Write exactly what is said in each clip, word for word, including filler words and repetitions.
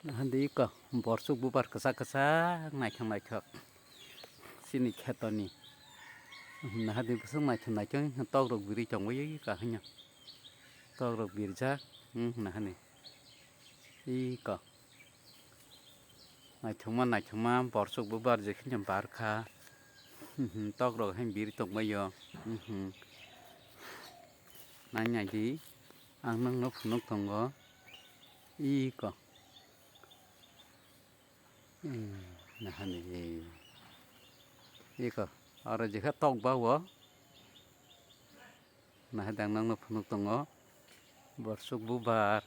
Hadi ko borsuk bubar kwchak kwchak naithok naithok chini khetoni. Hadi bwswk naithok naithok tok rok biri tongwi kahino. Tok rok birjak, hmm, nahani. Iko. Naithokma naithokma borsuk bubar jekheno barkha. Hmm, tok rok hai biri tongbaio. Hmm. Nai naidi. Ang nokno phunuk tongo. Iko. Hmm, nahani. Iko. Oro jekha tok bao. Nahai dang nokno phunuk tongo. Borsuk bubar.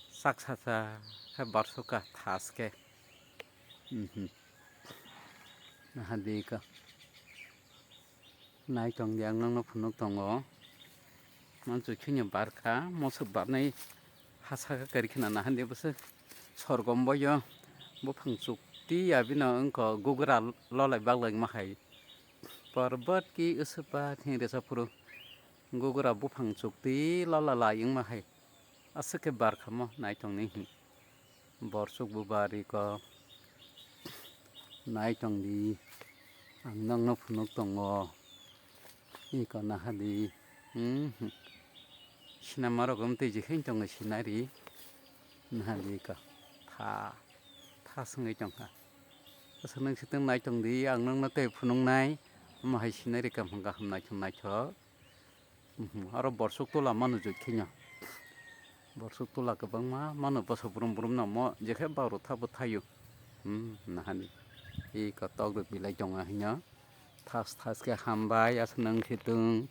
Sak sasa. Khe borsuk ka thas khe. Mhm. Nahadi ka. Nai tong di ang nokno phunuk tongo. Mansu kheno barkha, mosok barnai hasa khe kari khna nahandi bwswk sorgom boyo buphang chukti abino wngkha gugra lolai baglai ma hai. Parbat ki wswpa thing resa phuru gugra buphang chukti lola lai wngma hai. Aswk khe barkhamo nai tongni hi. Borsuk bubar iko nai tongdi, ang nokno phunuk tongo, iko nahadi, hmm, hmm. Sinama rok wng twi jekheng tongo sinari, nahadi iko tha, tha swngwi tongkha. Aswk nang sitwng nai tongdi, ang nokno tei phunuknai, omo hai sinari kaham kaham naithok naithok. Mhm, aro borsuk tola mano jot kheno. Borsuk tola kwbangma mano boso brum brum no mo jekhe baro thabo thaio. Hmm, nahani. I kotok rok bilai tongo hino. Thas thas khe hambai aswk nang khe tung.